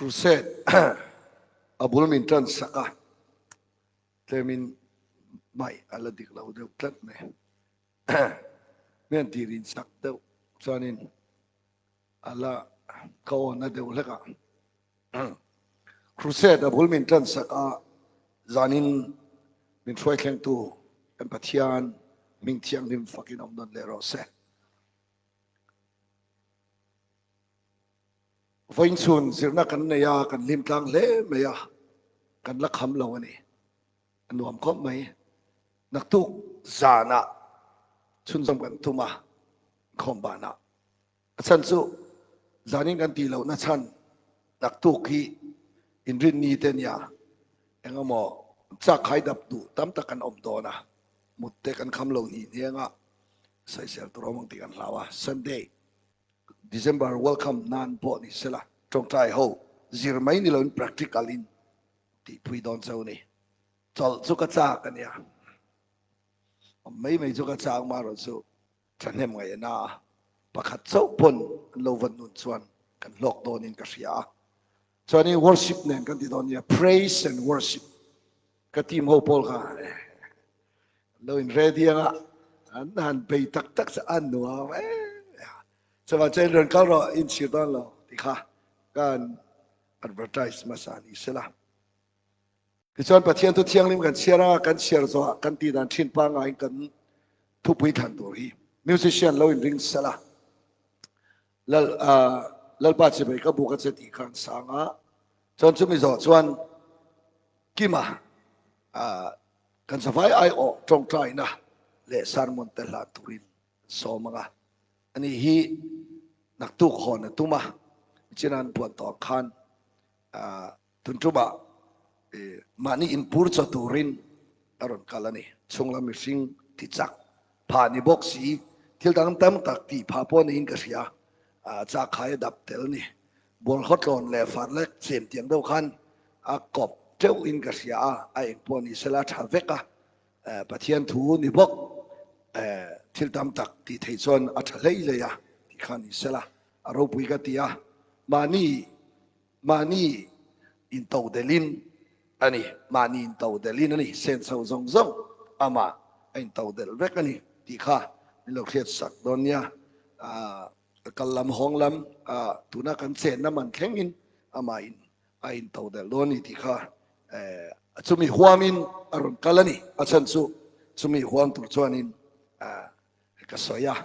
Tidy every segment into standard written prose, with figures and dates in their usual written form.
Crusade a bul min tan sak a, tlemin mai a la dik lo deuh tlat mai. Mi an tir in sak deuh chuanin a la ka awn na deuh hlek a. Crusade a bul min tan sak a, zanin min hruai thlengtu kan Pathian hming thianghlim fakin awm nawn leh rawh se. Vawiinchhun zirna kan nei a, kan hlim tlang hle mai a, kan la kham lo a ni. A nuam khawp mai. Naktuk zanah chhunzawm kan tum a, inkhawm banah. A chhan chu zanin kan tih lohna chhan naktuk hi inrinni te nia eng emaw chak khai dap duh tam tak kan awm dawn a, mut te kan kham lo hnih hniang a, sawisel tur awm ang tih kan hlau a. Sunday December welcome nan pawh ni sela tawngtai ho zir mai ni loin practical in tihpui dawn cheu ni. Chawlh chu ka chak a nia. Awm mai mai chu ka chak marawh chu thahnem ngaih a na a, pakhat chauh pawn an lo va nun chuan kan hlawk dawnin ka hria a. Chuanin worship nen kan ti dawn nia, praise and worship. Ka team ho pawl kha lo in ready anga an han bei tak tak chu an nuam e. Chuvan chuan in rawn kal rawh in chhir dawn lo ti kha kan advertise hmasa ni sela. Tichuan Pathian thu thianghlim kan chhiar anga kan chhiar zawhah kan tih dan thin pangaiin kan thupui thlan tur hi musician lo in ring sela. Lal Lalpa chibai ka buk a che tih kha an sang a. Chuan chumi zawh chuan Kima kan zavai aiawh tawngtaina leh sermon te hlan turin an sawm ang a. Ani hi naktuk hawn a tum a, nichin an buan tawh khan tun tumah mahni inpur chaw turin a rawn kal a ni. Chhunglam mihring ti chak phah ni bawk si, thil dang tam tak tih phah pawh niin ka hria. Chakkhai a dap tel ni. Bawlhhlawtlawn leh farlek chem tiang deuh khan a kawp teuh in ka hria a, a eng pawh ni sela tha vek a, Pathian thu ni bawk thil tam tak tih theih chuan a tha hlei hlei a tih kha ni sela a ropui ka ti a, mahni mahni into delhin a ni, mahni into delhin a ni, senso zawng zawng amah a into delh vek a ni tih kha min lo hriat sak dawn nia. A kal lam hawng lam ah tuna kan chenna man thleng in amah in a in to delh dawn a ni tih kha chumi huam in a rawn kal a ni. A chhan chu chumi huam tur chuan in ka sawi a,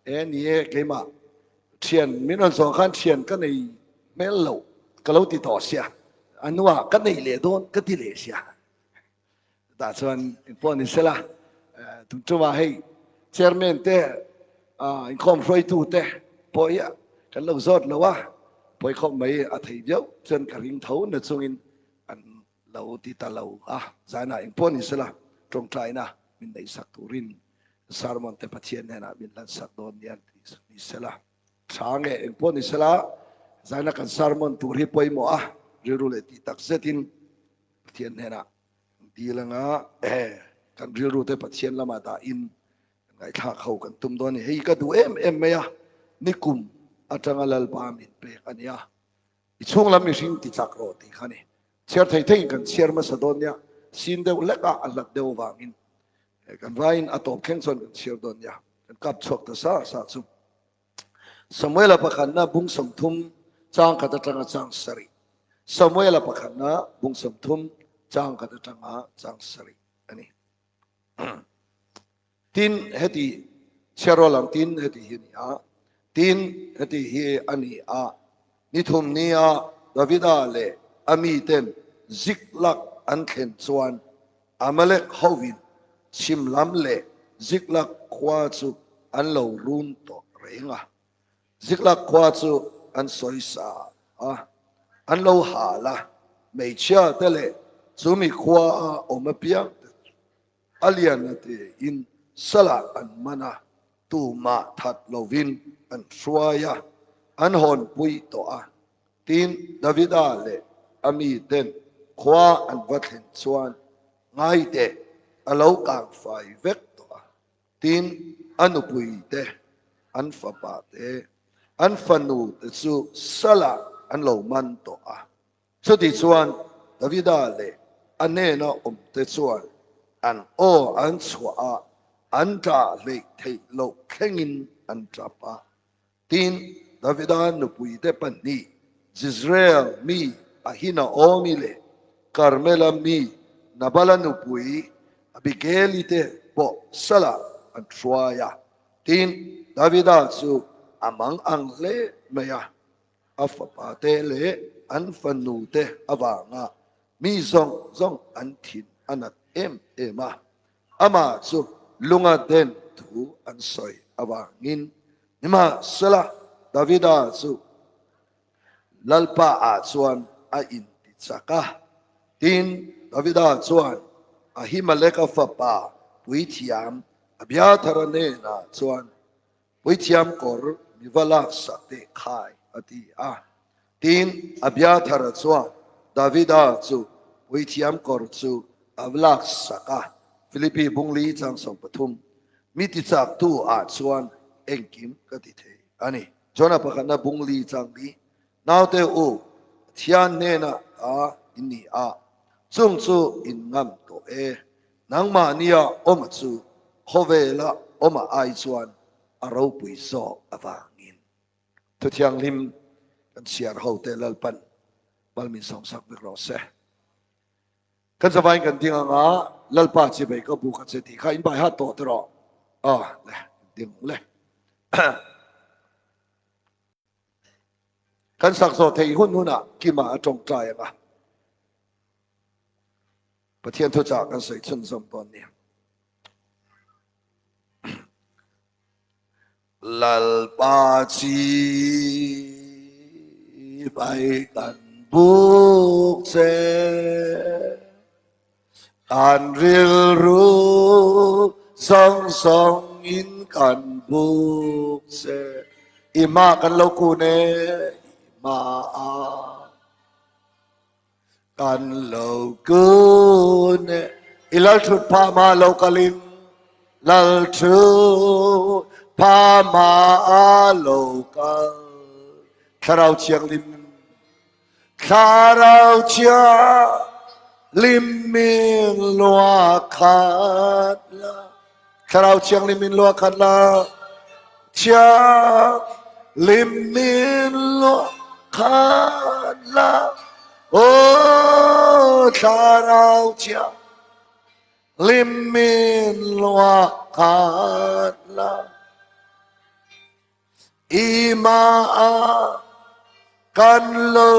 e ni e keimah thian min rawn zawh khan thian ka nei hmel lo ka lo ti tawh sia, a hnuah ka nei leh dawn ka ti leh sia. Tah chuan engpawh ni sela, tun tumah hei chairman te, inkhawm hruaitu te pawh hi kan lo zawt lo a, pawikhawp mai a thei viau chuan ka ring tho na chungin an lo ti ta lo a, zanah engpawh ni sela tawngtaina min neihsak turin sermon te Pathian hnenah min hlansak dawn nia ni sela. Tha nge engpawh ni sela, zana kan sermon tur hi pawimawh a, rilru leh tih tak zetin Pathian hnenah dil anga kan rilru te Pathian lamah dahin kan ngaihthlak ho kan tum dawn a ni. Hei ka duh em em mai a, nikum atanga Lalpa min pek a nia. I chhung lam mihring ti chak rawh tih kha a ni. Chhiar thei theiin kan chhiar hmasa dawn nia, sin deuh hlek a, a hlat deuh avangin kan vaiin a tawp thleng chuan kan chhiar dawn nia. Kan kap chhuak ta sa sa chu. Samuela pakhatna bung 30 chang khat atanga chang sarih. Samuela pakhatna bung 30 chang khat atanga chang sarih a ni. Tin, heti chhiarrawl ang tin heti hi a ni a. Tin, heti hi a ni a. Ni thum nia Davida leh a miten Ziklag an thlen chuan Amalek hovin chhim lam leh Ziklag khua chu an lo run tawh reng a. Ziklag khua chu an sawisa a, an lo hal a, hmeichhia te leh chumi khua a awm apiang te chu a lian a tiin salah an man a, tumah that lovin an hruai a, an hawnpui tawh a. Tin, Davida leh a miten khua an va thlen chuan ngaiteh a lo kang fai vek tawh a. Tin, a nupui te, an fapa te, an fanu te chu salah an lo man tawh a. Chutichuan Davida leh a hnena awmte chuan an aw an chhuah a, an ṭah hleih theih loh thlengin an ṭap a. Tin, Davida nupuite pahnih, Jizreel mi Ahinaomi leh Karmela mi Nabala nupui Abigaili te pawh salah an hruai a. Tin, Davida chu a mang ang hle mai a, a fapate leh an fanute avanga mi zawng zawng an thin a nat em em a. Amah chu lunga den thu an sawi avangin nimahsela Davida chu Lalpa ah chuan a inti chak a. Tin, Davida chuan Ahimeleka fapa puithiam Abiathara hnenah chuan, Puithiam kawr mi va laksak teh khai, a ti a. Tin, Abiathara chuan Davida chu puithiam kawr chu a va laksak a. Philippi bungli chang 13, Mi tichaktu ah chuan engkim ka ti thei a ni. Jona pakhatna bungli chang li, Naute u, Pathian hnenah ta in ni a, chung chu in ngam tawh e. Nangmahnia awma chu khawvela awma ai chuan a ropui zawk avangin. Thu thianghlim kan chhiar ho te Lalpan mal min sawmsak vek rawh se. Kan zavaiin kan ding anga Lalpa chi bei ka bu ka che tih kha in bai hat tawh te rawh. Aw le, ding le. Kan sak zawh theih hun hunah Kima a tawngtai anga. Pathian thuchah kan sawi chhunzawm dawn nia. Lalpa chi bai kan buk che kan rilru zawng zawng in kan buk che i ma kan lo kun e i ma a Kan lo kun e. I lal thut phah ma lo kalin lal thut phah ma a lo kal thlarau thianghlim thlarau thianghlim min lua khat la thlarau thianghlim min lua khat la thianghlim min lua khat la aw thlarau thianghlim min lua khat la I ma a kan lo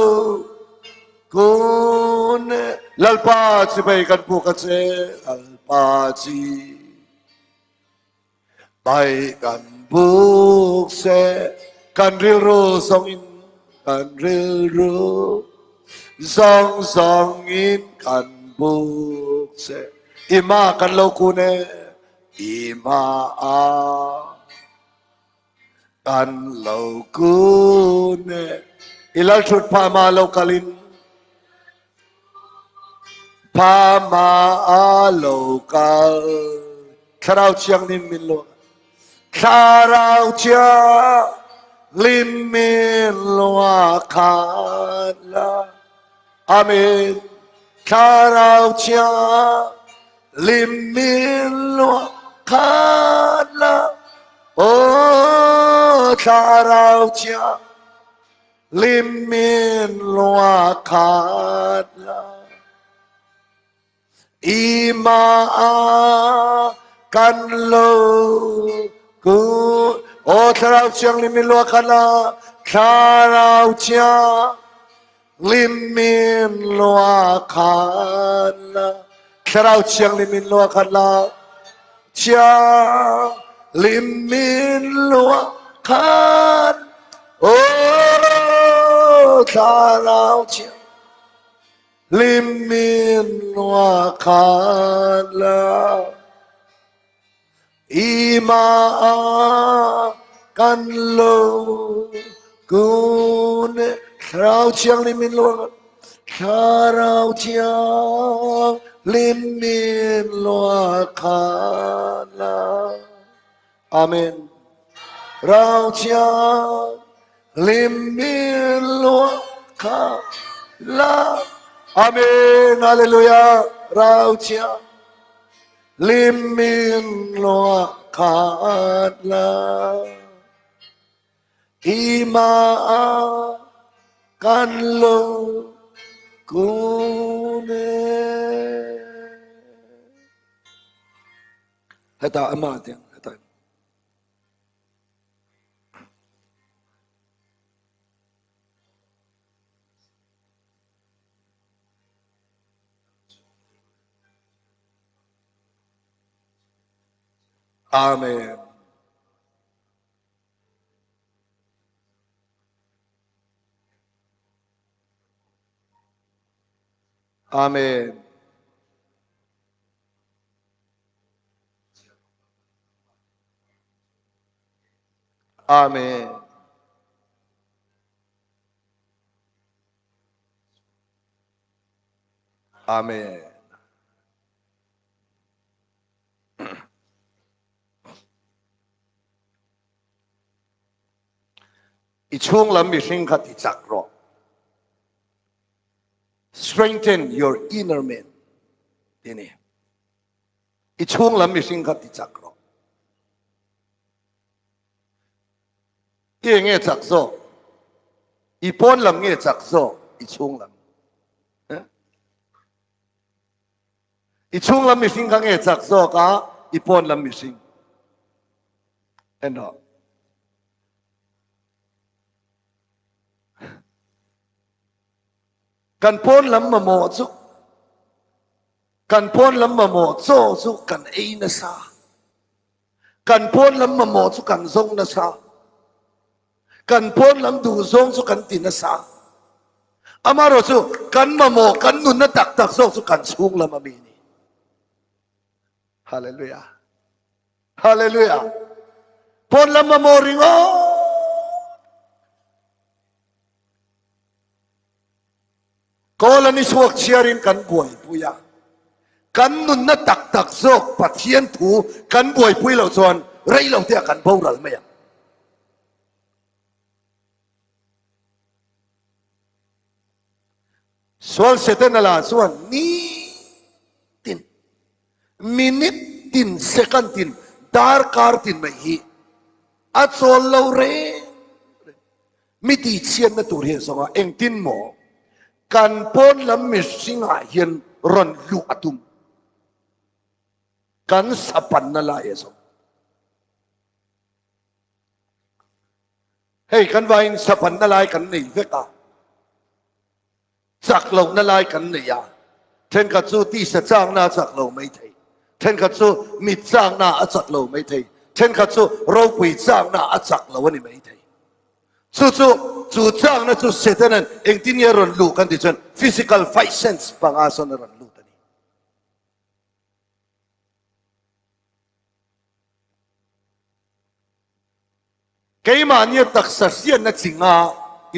kun e. Lalpa chibai kan puk a che, Lalpa chi bai kan buk se, kan rilru zawng in, kan rilru zawng zawng in kan buk se. I ma kan lo kun e, i ma a. Kan lo kun e. I lal thut pha ma lo kalin pha ma a lo kal thlarau thianghlim min lo thlarau thianghlim min lo khat la Amen thlarau thianghlim min lo khat la Aw thlarau thianghlim min lo khat la I ma a kan lo ku Aw thlarau thianghlim min lo khat la thlarau thianghlim min lo khat la thlarau thianghlim min lo khat la thianghlim min lo khat Aw thlarau thianghlim Lim min lua khan la i ma a kan lo kun thlarau thianghlim min lua thlarau thianghlim min lua khan la Amen rau thianghlim min lua khan. La Amen Hallelujah Rau chhia Lim min loa khat la I ma kan lo kune Heta ama tiang heta Amen. Amen. Amen. Amen. I chhung lam mihring kha ti chak rawh. Strengthen your inner man. Ti ni. I chhung lam mihring kha ti chak rawh. I nge chak zawk? I pawn lam nge chak zawk? I chhung lam. I chhung lam mihring kha nge chak zawk a i pawn lam mihring? En rawh. Kan pawn lam mamawh chu kan pawn lam mamawh chaw chu kan ei nasa. Kan pawn lam mamawh chu kan zawng nasa. Kan pawn lam duh zawng chu kan ti nasa. Amaherawh chu kan mamawh kan nunna tak tak zawk chu kan chhung lam a mi ni. Hallelujah. Hallelujah. Pawn lam mamawh ringawt. Kawl a ni chhuak chhiarin kan buaipui a, kan nunna tak tak zawk Pathian thu kan buaipui loh chuan rei lo te ah kan boral mai ang. Sual Setana lah chuan nitin, minute tin, second tin, darkar tin mai hi a chawl lo reng reng. Mi tihchhiatna tur hi a zawng a, engtin maw kan pawn lam mihringah hian rawn luh a tum? Kan sapanna lai a zawng. Hei kan vaiin sapanna lai kan nei vek a. Chak lohna lai kan nei a, thenkhat chu tisa chakna a chak lo mai thei, thenkhat chu mit chakna a chak lo mai thei, thenkhat chu ropui chakna a chak lo a ni mai thei. Chu chu, chu chakna chu Setanan engtin nge a rawn luh kan tih chuan physical fight sense panga sawn a rawn lut a ni. Keimahnia taksa hriatna chi nga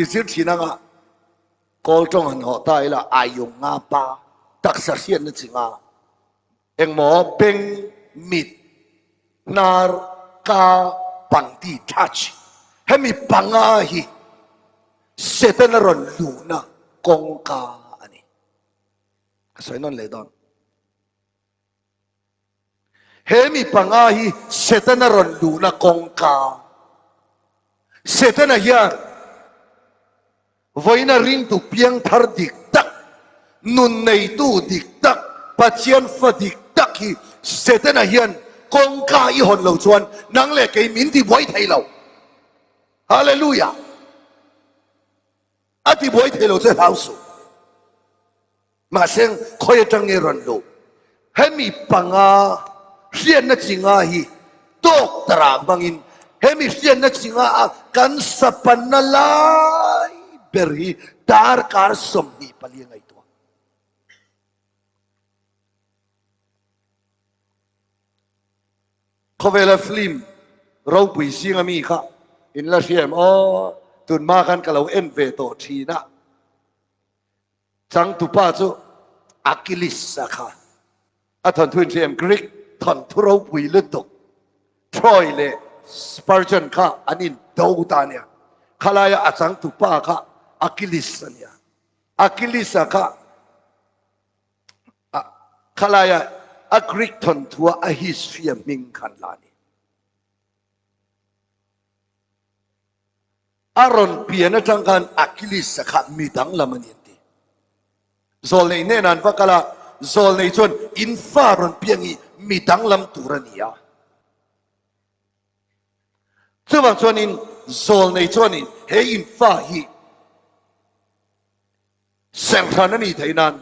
i zir thin anga Kawl tawng han hawh ta ila Aiung nga pa taksa hriatna chi nga engmaw beng, mit, hnar, ka, pangti, touch, hemi panga hi Setana rawn luhna kawngka a ni. Ka sawi nawn leh dawn. He mi panga hi Setana rawn luhna kawngka. Setana hian vawiina ringtu piangthar dik tak, nun neitu dik tak, Pathian fa dik tak hi Setana hian kawngka i hawn lo chuan nang leh kei min tibuai thei lo. Hallelujah! A tibuai thei lo che hlau suh. Mahse, khawi atang nge rawn luh? Hemi panga hriatna chi nga hi tawk tarah hmangin hemi hriatna chi nga a kan sapanna lai ber hi darkar 24 a ngaihtuah. Khawvela film ropui zinga mi kha in la hria em aw? Tunhma khan ka lo en ve tawh thin a. Changtupa chu Achilles a kha a thawnthu in hria em? Greek thawnthu ropui lutuk Troy leh Spartan kha an in do ta ania. Khalaia a changtupa kha Achilles a nia. Achilles-a kha khalaia a Greek thawnthua a history-a hming khan la a ni. A rawn pian atang khan Achilles-a kha mi danglam a ni an ti. Zawlnei hnenah an va kal a, zawlnei chuan in fa rawn piang hi mi danglam tur a ni a. Chuvang chuanin zawlnei chuanin he in fa hi serhran a nih theih nan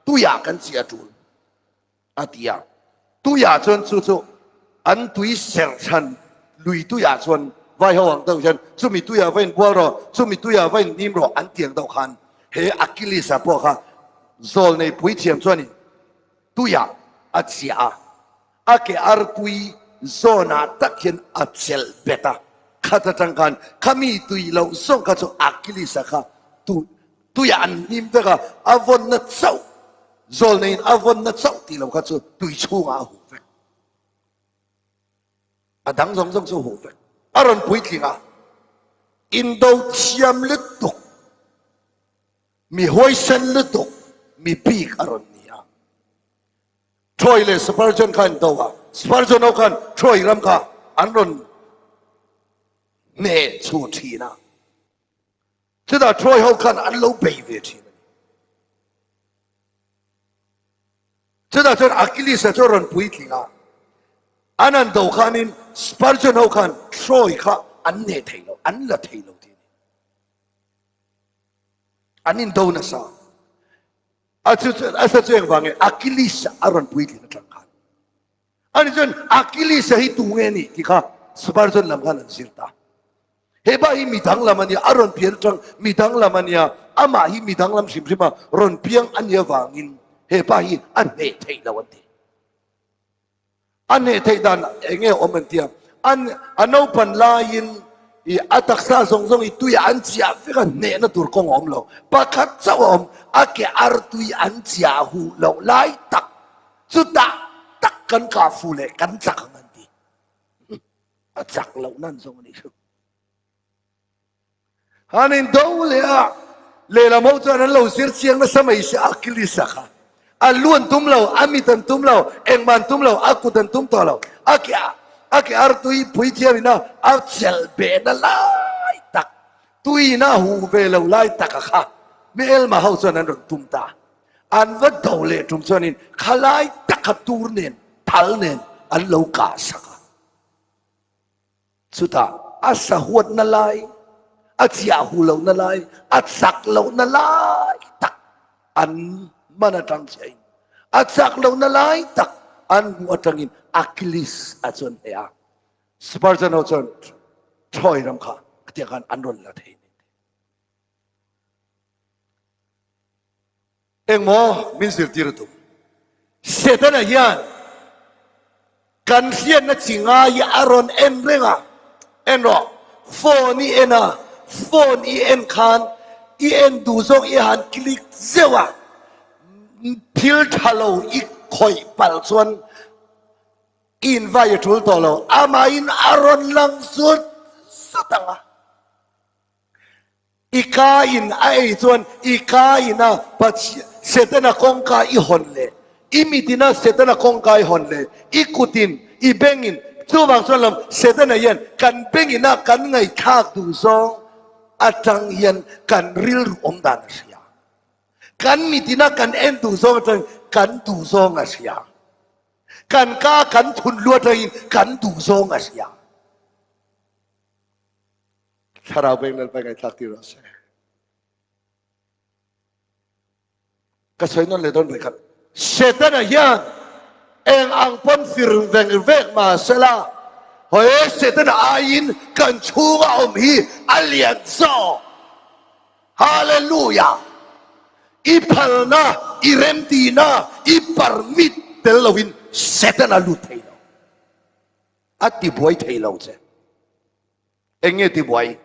tuiah kan chiah a tul a ti a. Tuiah chuan chu chu an tui serhran lui tuiah chuan vai ho ang deuh hian chumi tuiah va inbual rawh, chumi tuiah va inhnim rawh an ti ang deuh khan he Achilles-a pawh kha zawlnei puithiam chuanin tuiah a chiah a, a ke artui zawnah tak hian a chelh bet a, khat atang khan khami tui loh zawng kha chu Achilles-a kha tu tuiah an hnim vek a, a vawnna chauh, zawlneiin a vawnna chauh tih loh kha chu tui chhungah a huh vek. A dang zawng zawng chu a huh vek. A rawn puitling a, indo thiam lutuk. Mi huaisen lutuk, mi bik a rawn ni a. Troy leh Spurgeon kha an do a, Spurgeon ho khan Troy ram kha an rawn hneh chhu thin a. Chutah Troy ho khan an lo bei ve thin a ni. Chutah chuan Achilles-a chu a rawn puitling a, an han do khanin Spurgeon ho khan Troy kha an hneh thei lo, an la thei lo tih a ni. An indo nasa. A chu chu a sa chu engvang nge Achilles a rawn puitlin atang khan. Ani chuan Achilles hi tu nge ni ti kha Spurgeon lam khan an zir ta. He pa hi mi danglam a nia, a rawn pian atang mi danglam a nia, amah hi mi danglam hrim hrim a rawn piang a nia vangin he pa hi a hneh theih lo an ti. A hneh theih dan eng nge awm an tia, an a naupan laiin i a taksa zawng zawng i tuiah an chiah vek a, hnehna tur kawng a awm lo. Pakhat chauh a awm, a ke artui an chiah huh loh lai tak, chutah tak kan kah fuh leh kan chak ang an ti. A chak loh nan zawng a nih chu. Han in do leh a, lehlam ho chuan an lo zir chiang nasa mai si Achilles-a kha. A lu an tum lo, a mit an tum lo, engmah an tum lo, a kut an tum tawh lo. A ke a ke artui puithiam ina a chelh behna lai tak, tuiin a huh ve lo lai taka kha mi elma ho chuan an rawn tum ta. An va do leh tum chuanin khalai taka tur nen, thal nen an lo kah sak a. Chutah a sahuatna lai, a chiahhu lohna lai, a chak lohna lai tak an man atang chiahin, a chak lohna lai tak an hmuh atangin Achilles a chuan hneh a. Spartan ho chuan Troy ram kha tiang khan an rawn la thei a ni. Engmaw min zirtir a tum? Setana hian kan hriatna chi ngai hi a rawn en reng a, en rawh, phone i en a, phone i en khan i en duh zawk i han click zeuh a, thil tha lo i khawih palh chuan i invai a tul tawh lo, amahin a rawn lang zut zut ang a. I ka in a ei chuan i ka ina Pathian Setana kawngka i hawn leh, i mit ina Setana kawngka i hawn leh, i kut in, i beng in, chuvang chuan lam Setana hian kan beng ina kan ngaihthlak duh zawng atang hian kan rilru awm dan a hria. Kan mit ina kan en duh zawng atang kan duh zawng a hria. Kan ka kan thun lu atangin kan duh zawng a hria. Thlarau beng Lalpa ngaihthlak tir rawh se. Ka sawi nawn leh dawn ve khat. Setana hian eng ang pawn fir veng vek mah sela, hawi Setana aiin kan chhunga awm hi a lian zawk. Hallelujah! I phalna, i remtihna, i permit tel loin Setana lut thei lo. A tibuai thei lo che. Eng nge tibuai?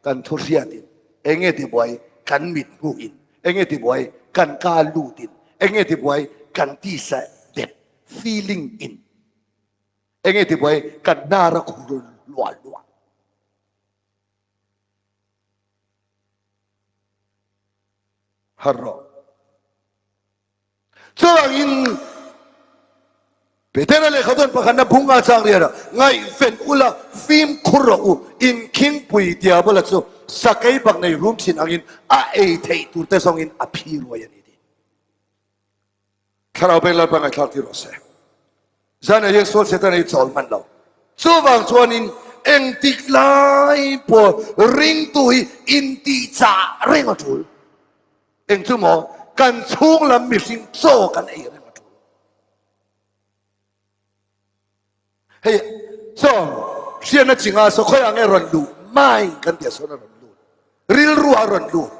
Kan thu hriatin. Eng nge tibuai? Kan mit hmuhin. Eng nge tibuai? Kan ka lutin. Eng nge tibuai? Kan tisa dep, feeling, in. Eng nge tibuai? Kan hnar a khur luah luah. Harh rawh. Chuvangin Petera lehkha chuan pakhatna bung a chang riat a, Ngaihven ula, fimkhur rawh u, inkhingpui diabola chu sakei bak nei rum thin angin a ei theih tur te zawngin a phi ruai a ni tih. Thlarau pek Lalpa ngaihthlak tir rawh se. Zanah hian sual Setana hi chawl hman lo. Chuvang chuanin engtik lai pawh ringtu hi intihchah reng a tul. Eng chu maw? Kan chhung lam mihring chaw kan ei reng a tul. Hei chaw hriatna chinga saw khawiah nge rawn luh? Mind kan tih ah sawn a rawn lut. Rilru a rawn lut.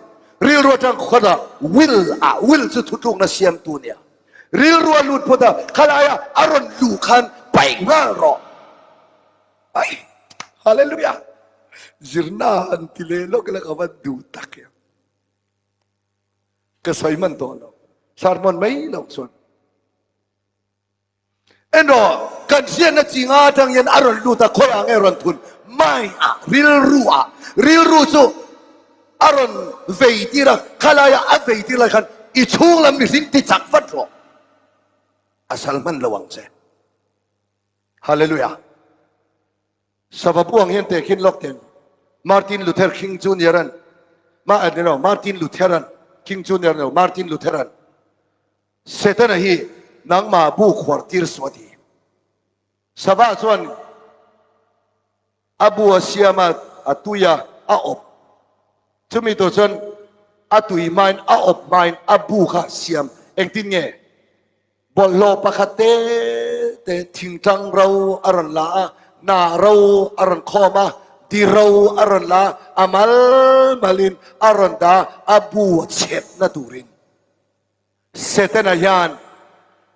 Rilru atang khawtah will ah, will chu thutlukna siamtu nia. Rilru a lut phawt a, khalaia a rawn luh khan paih nghal rawh. Ai, hallelujah! Zirna han ti leh lawk ila ka va duh tak em. Ka sawi hman tawh lo. Sermon mai loh chuan. En rawh, kan hriatna chi nga atang hian a rawn lut a, khawiah nge rawn thun? Mind ah, rilru ah. Rilru chu a rawn vei tir a, khalaia a vei tir lai khan i chhung lam mihring ti chak vat rawh. A sal hman lo ang che. Hallelujah. Sava buang hian tehkhin lawk ten Martin Luther King Junior an ma ni lo Martin Luther an King Junior ni lo Martin Luther an Setana hi nangmah bu khuar tir suh a ti. Sava chuan a bu a siam a, a tui a, a awp. Chumi tur chuan a tui hmain a awp hmain a bu kha siam engtin nge? Bawlhhlawh pakhat te te thingtlang ro a rawn la a, hnah ro a rawn khawm a, di ro a rawn la a, a mal malin a rawn dah a, a bu a chhepna turin. Setana hian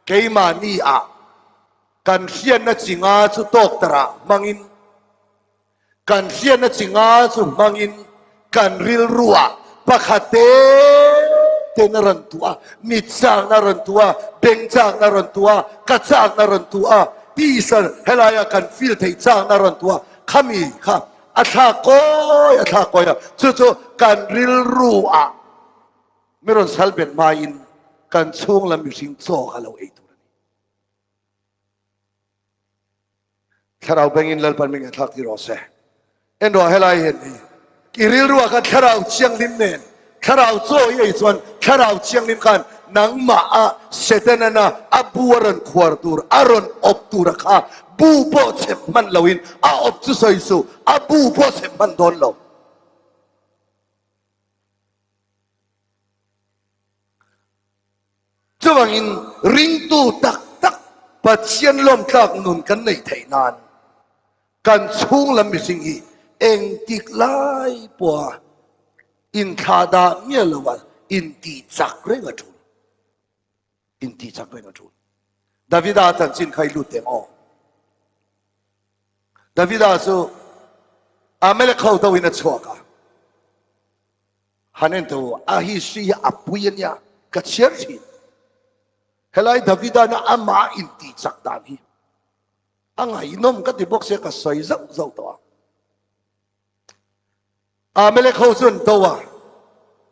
keimahni ah kan hriatna chi nga chu tawktarah hmangin, kan hriatna chi nga chu hmangin kan rilruah pakhat te ten a rawn tuah a, mit chakna a rawn tuah a, beng chakna a rawn tuah a, ka chakna a rawn tuah a, tisa helaia kan feel theih chakna a rawn tuah a, khami kha a thlak kawi a thlak kawi a, chu chu kan rilruah Mi rawn sal bet hmain kan chhung lam mihring chaw kha lo ei tur a ni. Thlarau bengin Lalpan min ngaihthlak ti rawh se. En rawh helai hian ni. I rilruah khan thlarau thianghlim nen thlarau chaw i ei chuan thlarau thianghlim khan nangmah a Setanana a bu a rawn khuar tur a rawn awp tur a kha bu pawh chhep hman loin a awp chu sawi suh a bu pawh chhep hman dawn lo. Chuvangin ringtu tak tak Pathian lawmtlak nun kan neih theih nan kan chhung lam mihring hi engtik lai pawha inthlahdah miah loa intihchak reng a tul. Intihchak reng a tul. Davida chanchin kha i lut teh maw? Davida chu Amalek ho do in a chhuak a. Han en teh u, a history hi a pui a nia, ka chhiar thin. Helai Davida na amah intihchak dan hi a ngaihnawm ka ti bawk sia ka sawi zauh zauh tawh a. Amalek ho chu an do a,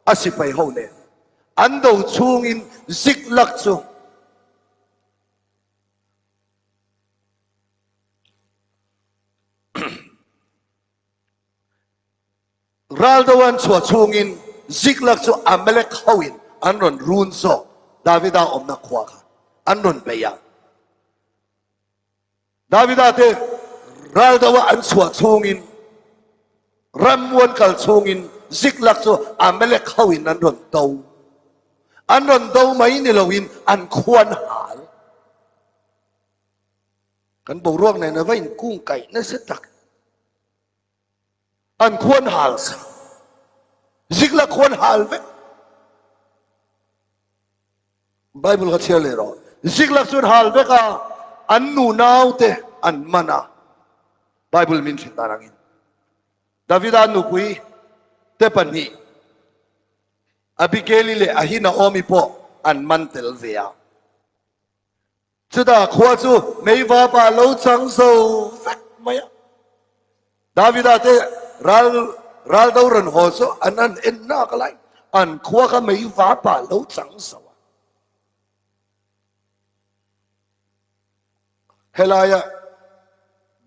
a sipai ho nen an do chhungin Ziklag chu Ral do an chhuah chhungin Ziklag chu Amalek hoin an rawn run zawk, Davida awmna khua kha an rawn bei a. Davida te ral do a an chhuah chhungin rammuan kal chhungin Ziklag chu Amalek hoin an rawn do. An rawn do mai ni loin an khua an hal. Kan boruak nen a va inkungkaih nasa tak. An khuan hal sa. Zikla khuan hal vek. Bible kha chhiar leh rawh. Zikla chuan hal vek a, an nu nau te an man a. Bible min hrilh dan angin. Davida nupui te pahnih Abigail-i leh Ahinaomi pawh an man tel ve a. Chutah khua chu meivapa a lo chang zo vek mai a. Davida te ral ral do rawn haw chu an han en nak a lai. An khua kha mei vapah lo chang zo a. Helaia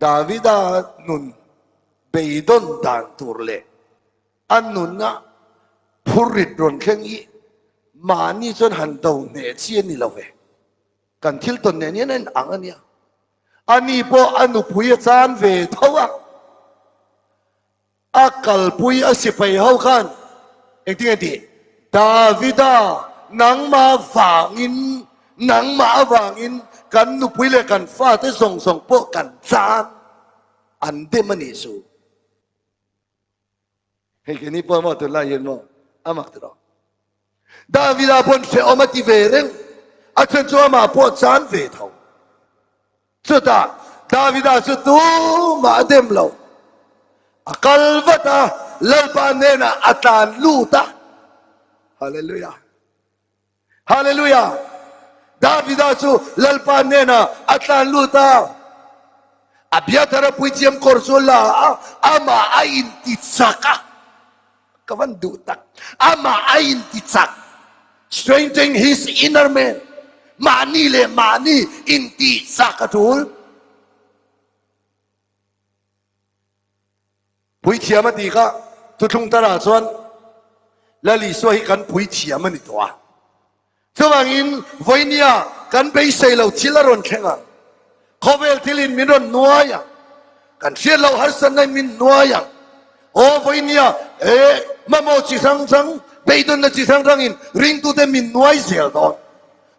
Davida nun beidawn dan tur leh a nuna phurrit rawn thleng hi mahni chuan han do hneh chi a ni lo ve. Kan thil tawn nen hian a inang a nia. Ani pawh a nupui a chan ve tho a. A kalpui a sipai ho khan engtin nge tih? Davida, nangmah vangin, nangmah avangin kan nupui leh kan fate zawng zawng pawh kan chan an dem a nih chu. Hei keini pawh maw tunlai hian maw a mak ti rawh. Davida pawn hrehawm a ti ve reng, a then chu amah pawh chan ve tho. Chutah Davida chu tumah a dem lo. A kal vat a, Lalpa hnenah a tlan lut a. Hallelujah! Hallelujah! Davida chu Lalpa hnenah a tlan lut a. Abiathara puithiam kawr chu a la a, amah a intichak a. Ka van duh tak. Amah a intichak. Strengthen his inner man. Mahni leh mahni intihchak a tul. Puithiam a ti kha thuthlung tarah chuan Lal Isua hi kan puithiam a ni tawh a. Chuvangin vawinia kan beisei lo thil a rawn thleng ang. Khawvel thilin min rawn nuai ang. Kan hriat loh harsatna in min nuai ang. Aw vawinia he mamawh chi hrang hrang, beidawnna chi hrang hrangin ringtute min nuai zel dawn.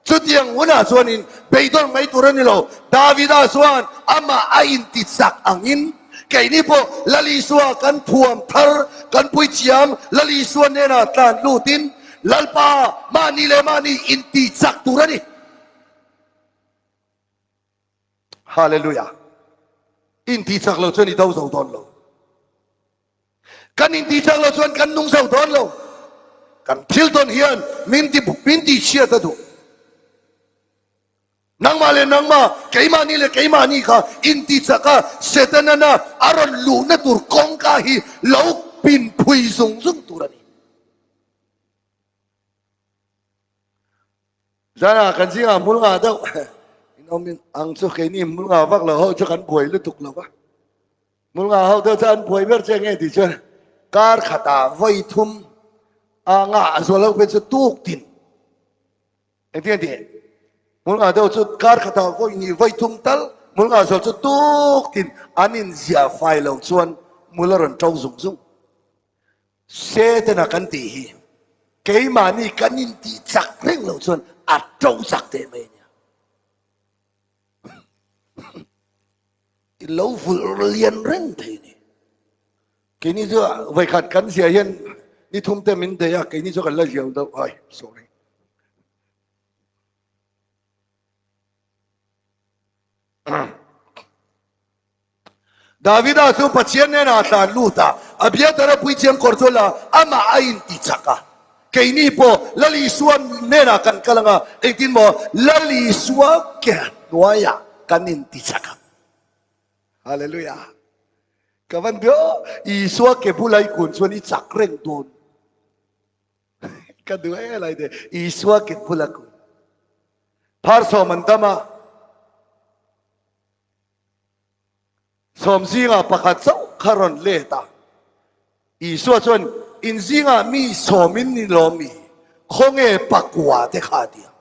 Chutiang hunah chuanin beidawn mai tur a ni lo. Davida chuan amah a intichak angin keini pawh Lal Isua kan thuam thar, kan puithiam Lal Isua hnenah tlan lutin Lalpa, mahni leh mahni inti chak tur a ni. Hallelujah. Inti chak lo chuan i do zo dawn lo. Kan inti chak lo chuan kan nung zo dawn lo. Kan thil tawn hian min ti min ti chhiat a duh. Nangmah leh nangmah, keimahni leh keimahni kha inti chak a, Setanana a rawn luhna tur kawngka hi lo pin phui zung zung tur a ni. Zana kan zingah hmul ngah deuh in awm in ang chu keini hmul ngah vak lo ho chu kan buai lutuk lo va. Hmul ngah ho deuh chu an buai ber che nge tih chuan kar khatah vawi thum a ngah a zual ho phei chu tuk tin. Engtin nge tih? Hmul ngah deuh chu kar khatah vawi hnih vawi thum tal hmul ngah zual chu tuk tin an inziah fai lo chuan hmul a rawn ṭo zung zung. Setana kan tih hi keimahni kan intih chak reng loh chuan a to chak teh mai a nia. I lo vulh lian reng thei a ni. Keini chu vawikhat kan zia hian ni thum te min deih a, keini chu kan la zial deuh. Ai, sorry. Davida chu Pathian hnenah a tlan lut a, Abiathara puithiam kawr chu la amah a inti chak a. Keini pawh Lal Isua hnenah kan kal ang a, engtin maw Lal Isua ke hnuaiah kan inti chak ang. Hallelujah! Ka van duh, Isua ke bula i kun chuan i chak reng dawn. Ka duh e lai te, Isua ke bula kun. Pharsawm an dam a. Sawm zingah pakhat chauh kha rawn let a. Isua chuan, In zingah mi sawmin ni lawm mi? Khawnge pakua te kha a ti a.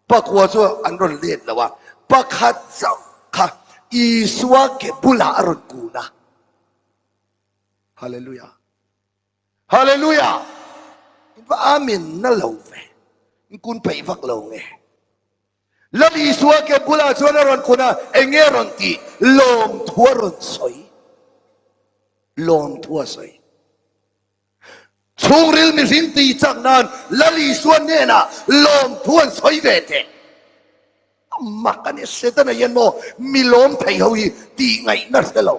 Pakua chu an rawn let lo a, pakhat chauh kha Isua ke bulah a rawn kun a. Hallelujah! Hallelujah! In va amen na lo ve. In kun peih vak lo nge. Lal Isua ke bulah chuan a rawn kun a, eng nge a rawn tih? Lawmthu a rawn sawi. Lawmthu a sawi. Chhungril mihring tih chak nan Lal Isua hnenah lawmthu an sawi ve teh. A mak a ni, Setana hian maw mi lawm thei ho hi tih ngaihna hre lo.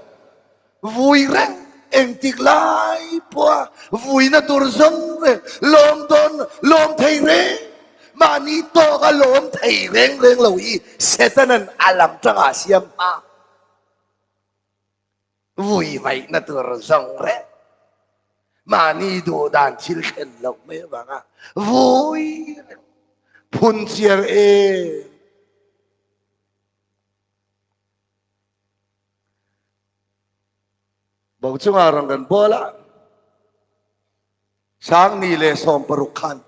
Vui reng engtik lai pawha vuina tur zawng reng lawm dawn lawm thei reng mahni tawka lawm thei reng reng lo hi Setanan a lam tangah a siam hma. Vui vaihna tur zawng reng. Mahni duh dan thil thlen loh mai avanga vui reng phun chiar em. Bo chunga rang kan bawl a, Sangni leh 60 khan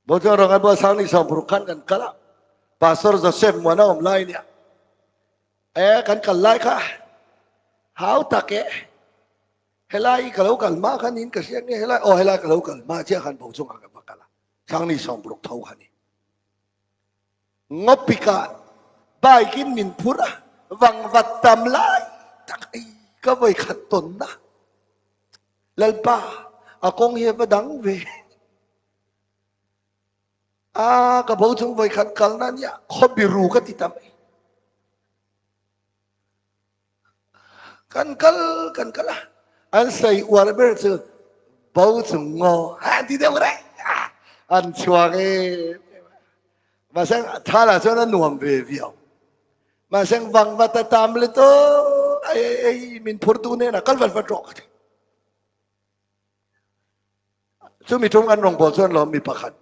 Bo chunga rang kan bawl Sangni 60 khan kan kal a, Pastor Joseph Muana awm lai nia. E kan kal lai kha hau tak e. Helai ka lo kal hma khan in ka hria nge helai aw helai ka lo kal hma chiah khan bo chungah ka va kal a. Sangni 60 tho kha ni. Ngawpikah bike in min phur a, vangvat tam lai tak ei ka vawi khat tawn a. Lalpa, a kawng hi a va dang ve. A, ka bo chung vawi khat kalna nia, khaw biru ka ti ta mai. Kan kal kan kal a, an sawi uar ber chu bo chung ngaw an ti deuh reng a, an chhuak em em a. Mahse thala chuan a nuam ve viau. Mahse vang vat a tam lutuk, ei ei ei min phurtu hnenah kal vat vat rawh ka ti. Chumi tum an rawngbâwl chuan lawm mi pakhat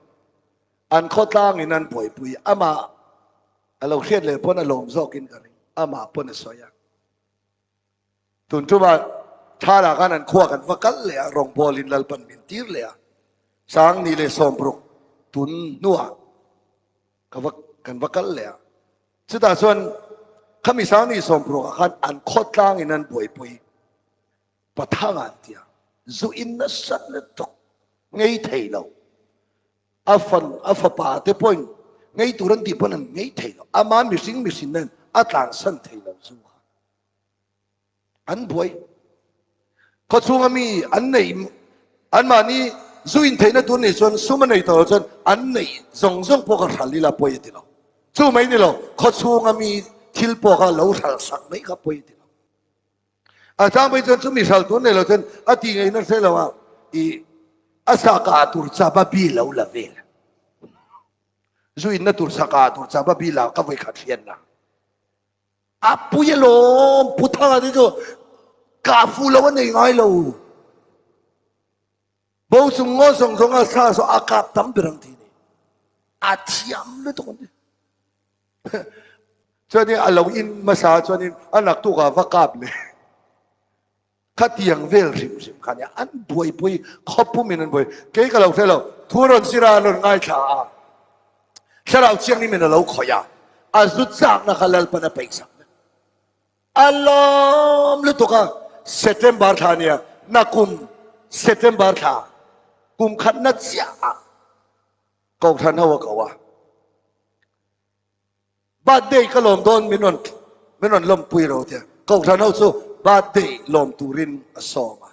an khawtlângin an buaipui, amah a lo hriat leh pawn a lawm zawkin ka ring, amah pawn a sawi a. Tun tumah Thala khan an khua kan va kal leh a, rawngbâwlin Lalpan min tir leh a, 10,060 tun hnuah ka va kan va kal leh a. Chutah chuan khami 10,060 ah khan an khawtlângin an buaipui. Pathang an tia zu in nasa lutuk ngei thei lo. A fan a fapa te pawhin ngei tur an tih pawn an ngei thei lo. Ama mihring mihrin nen a tlansan thei lo zu kha. An buai. Khawchhunga mi an nei anmahni zu in theihna tur nih chuan sum a nei tawh lo chuan an neih zawng zawng pawh kha hral ila pawi a ti lo. Chu mai ni lo khawchhunga mi thil pawh kha lo hral sak mai kha pawi a ti lo. A tlangpui chuan chumi hral tur nei lo chuan a tih ngaihna hre lo a, i a sa kah tur chaba bi lo la vel. Zu inna tur sa kah tur chaba bi la ka vawi khat hriat na. A pui alawm Pu Thanga te chu kah fuh lo a nei ngai lo. Bo chung ngaw zawng zawng a sa saw a kap tam ber ang ti ni. A thiam lutuk an ti. Chuanin a lo in hmasa chuanin a naktuk ah va kap leh. Khatiang vel hrim hrim kha nia an buaipui khawpum in an buai. Kei ka lo hre lo. Thu rawn zir a an rawn ngaithla a. Thlarau Thianghlim in a lo khawih a. A zu chakna kha Lalpan a peihsak vek. A lawm lutuk a, September thla nia, nakum September thla kum khatna chiah ah Kohhran ho a ko a, birthday ka lawm dawn min rawn min rawn lawmpui ro tia, Kohhran ho chu birthday lawm turin a sawm a.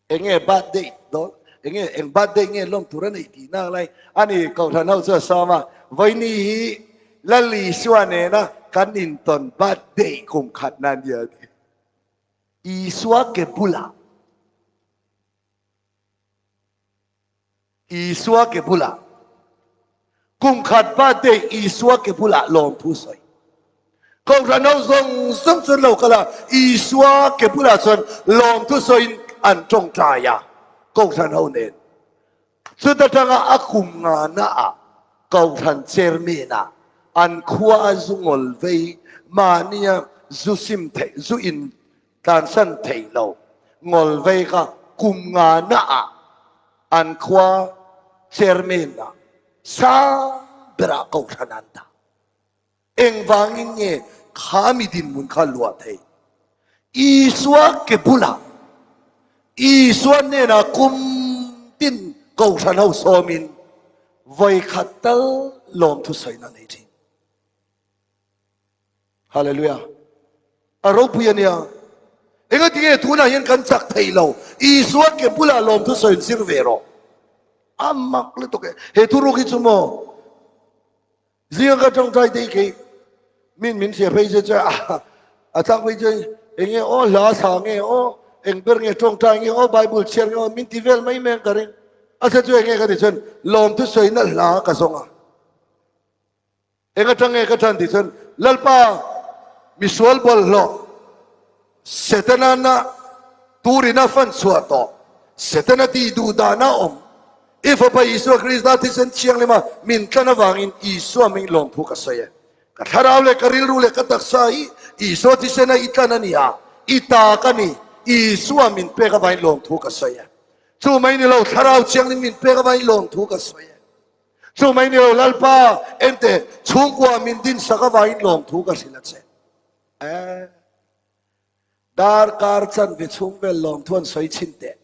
Enge birthday dawn enge eng birthday nge lawm tur a nei tih nak lai ani Kohhran ho chu a sawm a, Vawiini hi Lal Isua nena kan intawn birthday kum khatna a nia ti. Isua ke bulah Isua ke bulah Kum khat birthday Isua ke bulah lawmthu sawi. Kohhran ho zawng zawng chuan lo kal a, Isua ke bulah chuan lawmthu sawiin an tawngtai a, Kohhran ho nen. Chuta tanga a kum ngana ah Kohhran chairman ah an khua a zu ngawl vei mahnia zu sim theih zu in tlansan thei lo ngawl vei kha kum ngana ah An khua chairman ah sang berah kohhran an dah. Engvangin nge kha mi dinhmun kha luah thei? Isua ke bulah Isua hnenah kum tin kohhran ho sawmin vawikhat tal lawmthu sawina nei thin. Hallelujah. A ropui a nia. Engati nge tunah hian kan chak thei lo? Isua ke bulah lawmthu sawi in zir ve rawh. A mak lutuk e. He thuruk hi chu maw? Zinga ka tawngtai te khi min min hria phei che che a a chak phei che enge aw hla sa nge aw eng ber nge tawngtai nge aw Bible chhiar nge aw min ti vel mai mai ang ka ring. A chhan chu enge ka ti chuan lawmthu sawina hla ka zawng a. Eng atang nge ka ṭan tih chuan, Lalpa, misual bawlhhlawh. Setana na turin a fan chhuah tawh. Setana tih duh dahna awm. I Fapa Isua Krista thisen thianghlima min tlan avangin Isua hming lawmthu ka sawi e. Ka thlarau leh ka rilru leh ka taksa hi Isua thisena i tlan a ni a, i ta ka ni. Isua min pek avangin lawmthu ka sawi e. Chu mai ni lo, thlarau thianghlim min pek avangin lawmthu ka sawi e. Chu mai ni lo, Lalpa, ente, chhungkua min dinsak avangin lawmthu ka hrilh a che. Eh, darkar chanve chhung vel lawmthu an sawi chhin teh.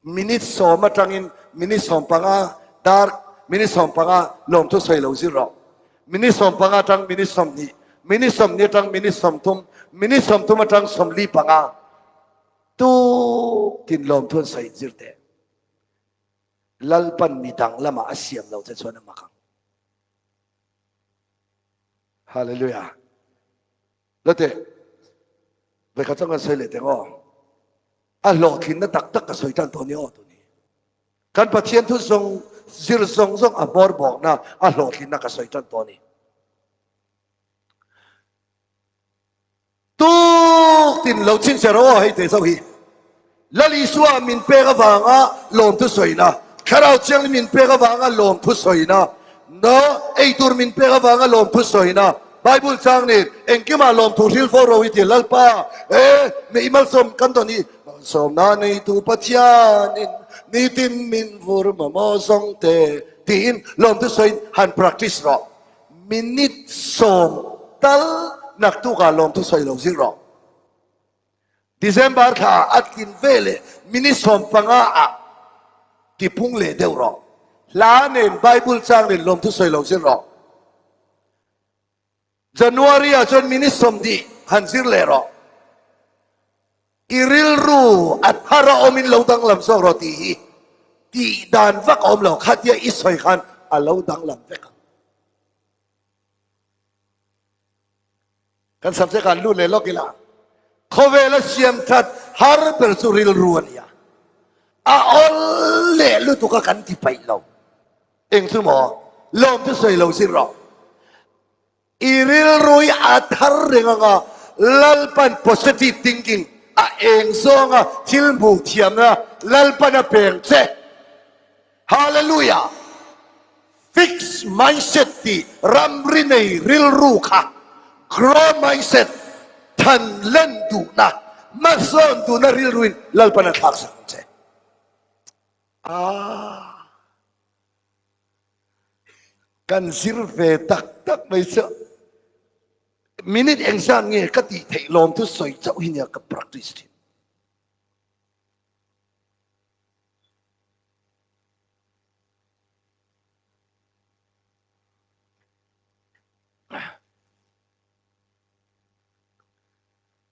Minute sawm atangin minute 15, dar minute 15 lawmthu sawi lo zir rawh. Minute 15 atang minute 20, minute 20 atang minute 30, minute 30 atang 45. Tuk tin lawmthu an sawi zir teh. Lalpan mi dang lamah a siam lo che chuan a mak ang. Hallelujah. Late, vekha chang kan sawi leh teng aw. A hlawhtlinna tak tak ka sawi tan tawh ni aw tun hi. Kan Pathian thu zawng zir zawng zawng a hmawr bawkna a hlawhtlinna ka sawi tan tawh ni. Tuk tin lo chhinchhe rawh aw hei te chauh hi. Lal Isua min pek avanga lawmthu sawina, Thlarau Thianghlim min pek avanga lawmthu sawina, no eitur min pek avanga lawmthu sawina, Bible chang nen engkimah lawmthu hril fo ro hi ti Lalpa e mi i malsawm kan dawn hi malsawmna neitu Pathianin nitin min vur mamawh zawng te tiin lawmthu sawiin han practice rawh. Minute sawm tal naktukah lawmthu sawi lo zir rawh. December thla a tlin ve leh minute 15 ah tipung leh deuh rawh. Hla nen Bible chang nen lawmthu sawi lo zir rawh. January ah chuan minute 20 han zir leh rawh. I rilru a thar a awmin lo danglam zawk rawh tih hi tih dan vak a awm lo. Khatia i sawi khan a lo danglam vek ang. Kan subject ah lut leh lawk ila. Khawvela siam that har ber chu rilru a ni a. A awl leh lutuk a kan ti paih lo. Eng chu maw? Lawm chu sawi lo zir rawh. I rilrui a thar reng anga Lalpan positive thinking a eng zawnga thil hmuh thiamna Lalpan a peng che. Hallelujah! Fix mindset tih ramri nei rilru kha grow mindset than len duhna, hmasawn duhna rilruin Lalpan a thlaksak ang che. Ah! Kan zir ve tak tak mai chu minute engzat nge ka tih theih lawm chu sawi chauh hi nia ka practice thin.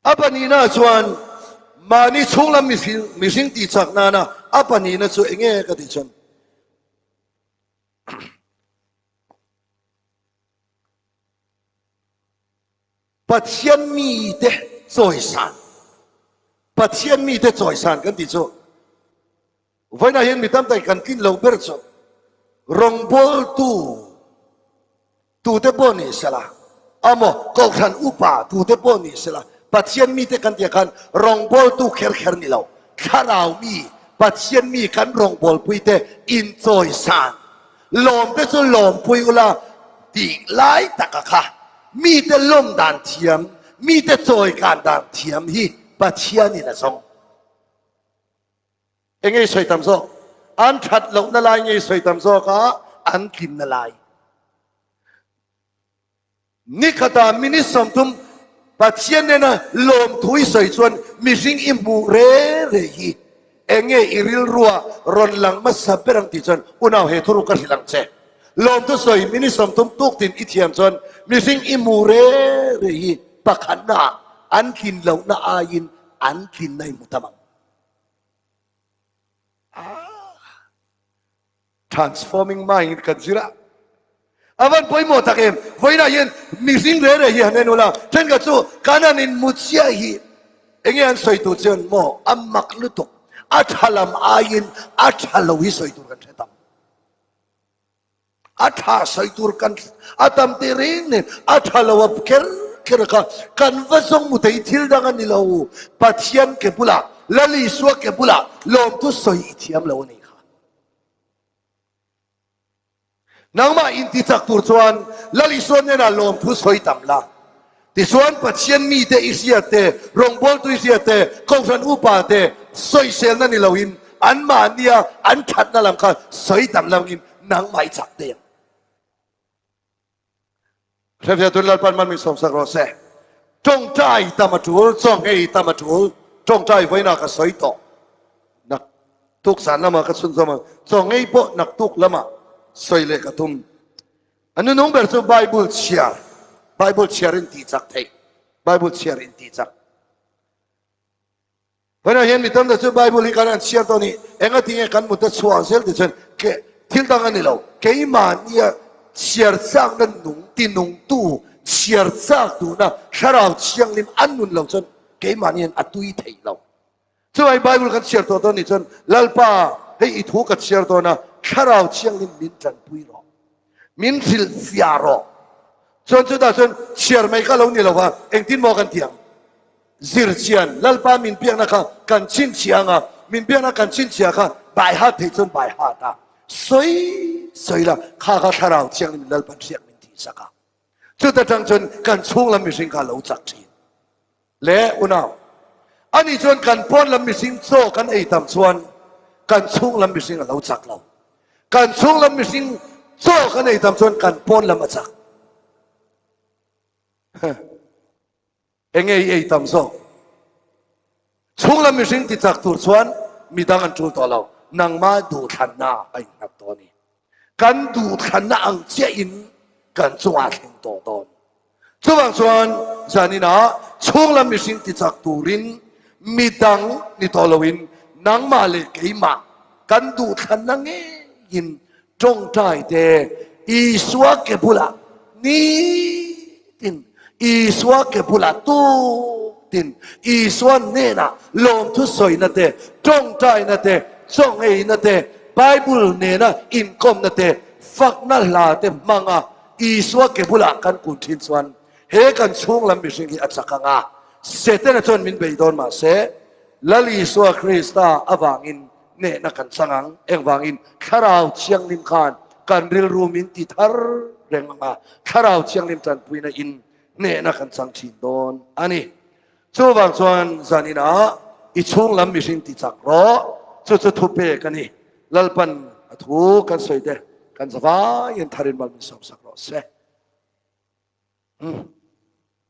A pahnihna chuan mahni chhunglam mihring tih chak nana a pahnihna chu enge ka tih chuan Pathian mite chawisan Pathian mite chawisan kan tih chu vawiinah hian mi tam tak kan tlin lo ber chu rawngbawltu tute pawh ni sela amaw kohhran upa tute pawh ni sela Pathian mite kan tih ah khan rawngbawltu kher kher ni lo thlarau mi Pathian mi kan rawngbawlpui te inchawisan lawm te chu lawmpui ula tih lai taka kha mite lawm dan thiam mite chawikan dan thiam hi Pathianin a zawng. Eng nge i sawi tam zawk? An that lohna lai nge i sawi tam zawk a, an tlinna lai? Nikhata minute 30 Pathian nena lawmthu i sawi chuan mihring i hmuh re re hi eng nge i rilrua rawn lang hmasa ber ang tih chuan unau he thuruk ka hrilh ang che. Lawmthu sawi minute 30 tuktin i thiam chuan mihring i hmuh re re hi pakhatna ah an tlin lohna aiin an tlinna i hmu tam ang. Transforming mind kan zir a. A van pawimawh tak em? Vawiinah hian mihring re re hi han en ula, thenkhat chu kan han inhmu chiah hi enge an sawi tur chuan maw a mak lutuk, a tha lam aiin a tha lo hi sawi tur kan hre tam. A tha sawi tur kan a tam tih reng nen a tha lo a kher. kher kha kan va zawng mu thei thil dang a ni lo. Pathian ke bulah, Lal Isua ke bulah lawmthu sawi i thiam lo a nih kha. Nangmah intichak tur chuan Lal Isua hnenah lawmthu sawi tam la. Tichuan Pathian mite i hriat te, rawngbawltu i hriat te, Kohhran upa te sawiselna ni loin anmahnia an thatna lam kha sawi tam langin nangmah i chak te ang. Hrefiah tun Lalpan man min sawmsak rawh se. Tawngtai tam a tul, chawnghei tam a tul, tawngtai vawiinah ka sawi tawh. Naktuk zan lamah ka chhunzawm ang, chawnghei pawh naktuk lamah sawi leh ka tum. A nunung ber chu Bible chhiar, Bible chhiar in tih chak theih, Bible chhiar in tih chak. Vawiinah hian mi tam tak chu Bible hi kan han chhiar tawh a ni. Engati nge kan mut a chhuah zel tih chuan ke thil dang a ni lo. Keimahnia chhiar chakna nung tinungtu chhiar chak duhna thlarau thianghlim an nun lo chuan keimahni hian a tui thei lo. Chuvangin Bible kan chhiar tawh dawn nih chuan Lalpa hei i thu ka chhiar dawn a, thlarau thianghlim min tanpui rawh. Min hrilh fiah rawh. Chuan chutah chuan chhiar mai kha lo ni lo va, engtin maw kan ti ang? Zir chian, Lalpa min biakna kha kan chhinchhiah ang a, min biakna kan chhinchhiah kha bai hat theih chuan bai hat a, sawi sawi la, kha kha thlarau thianghlim Lalpan hriak min tihsak a. Chuta tang chuan kan chhung lam mihring kha a lo chak thin. Le unau, ani chuan kan pawn lam mihring chaw kan ei tam chuan kan chhung lam mihring a lo chak lo. Kan chhung lam mihring chaw kan ei tam chuan kan pawn lam a chak. Enge i ei tam zawk? Chhunglam mihring ti chak tur chuan midang an tul tawh lo. Nangmah duhthlanna a innghat tawh a ni. Kan duhthlanna ang chiahin kan chungah a thleng tawh dawn. Chuvang chuan zaninah chhunglam mihring ti chak turin midang ni tawh loin nangmah leh keimah kan duhthlanna ngeiin Tawngtai te Isua ke bulah nitin, Isua ke bulah tuktin, Isua hnenah lawmthu sawina te, tawngtaina te, chawngeina te, Bible nena inkawmna te, fakna hla te hmanga Isua ke bulah kan kun thin chuan he kan chhung lam mihring hi a chak ang a, Setana chuan min bei dawn mahse Lal Isua Krista avangin hnehna kan chang ang. Engvangin? Thlarau Thianghlim khan kan rilru min ti thar reng ang a, Thlarau Thianghlim tanpuina in hnehna kan chang thin dawn a ni. Chuvang chuan zaninah i chhung lam mihring ti chak rawh, chu chu thupek a ni. Lalpan a thu kan sawi te kan zavaiin tharin mal min sawmsak rawh se.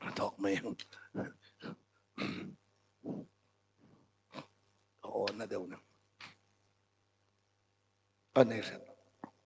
A tawk mai ang. A aw na deuh na. A nei hret.